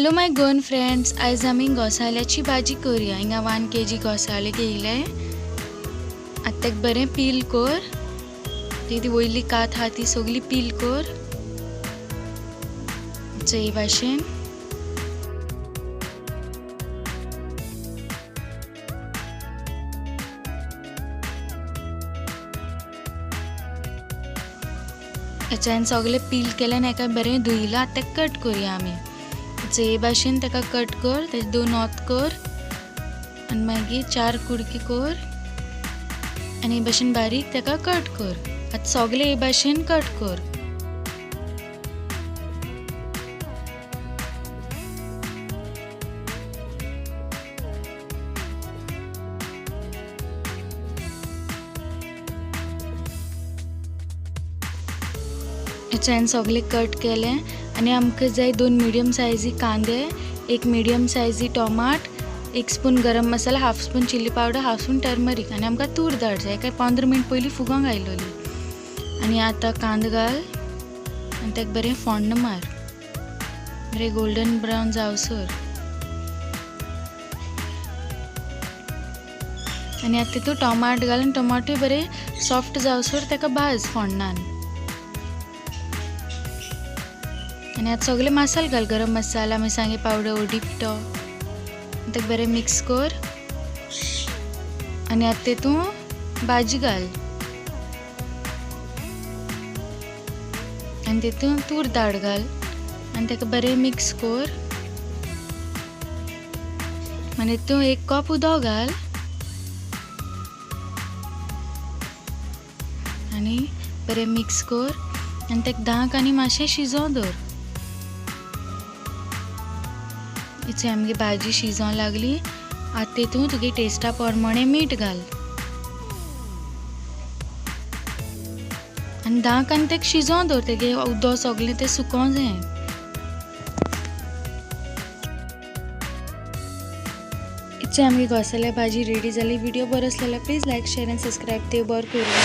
Hello my Goan friends, आयज आमी घोसाळ्याची भाजी करूया. हिंगा 1 kg घोसाळे घेयले. आतां तेका बरें पील कर, ती वयली कात आहा ती सगळी पील कर चोय भाशेन. हेच्यान सगळें पील केलें आनी हेका बरें धुयलां. आतां तेका कट करुया आमी. हे भाशेन ताका कट कर, तेजे 2 नोत कर आनी मागीर 4 कुडके कर आनी हे भाशेन बारीक ताका कट कर. आतां सगळें हे भाशेन कट कर. हेच्यान सगळें कट केलें आनी आमकां जाय 2 मिडियम सायजी कांदे, 1 medium Sayaji टोमाट, 1 spoon garam masala, 1/2 spoon chilli powder, 1/2 spoon turmeric आनी आमकां तूर दाळ जाय. काय 15 मिनट पयलीं फुगोंक घायलोली. आनी आतां कांदो घाल आनी ताका बरें फोण्ण मार, बरें गोल्डन ब्रावन जावसर. आनी आतां तितूंत टोमाट घाल आनी टोमाटूय बरें सॉफ्ट जावसर ताका भाज फोण्णान. आनी आतां सगळे मसाले घाल, गरम मसाला, मिरसांगे पावडर, ओडी पिठो, ताका बरें मिक्स कर. आनी आतां तितूंत भाजी घाल आनी तितूंत तूर दाळ घाल आनी ताका बरें मिक्स कर. आनी तितूंत 1 कप उदक घाल आनी बरें मिक्स कर आनी ताका धांक आनी मातशें शिजोवंक दवर. इतली आमगे भाजी शिजोवंक लागली. आतां तितूंत तुगे टेस्टा प्रमाणें मीठ घाल आनी धांक आनी ताका शिजोवंक दवर. तेगे उदक सगळें तें सुकोवंक जाय. इतली आमगे घोसाळ्या भाजी रेडी जाली. व्हिडिओ बरो आसलो जाल्यार प्लीज लायक, शेअर आनी सबस्क्रायब. देव बरें करूं.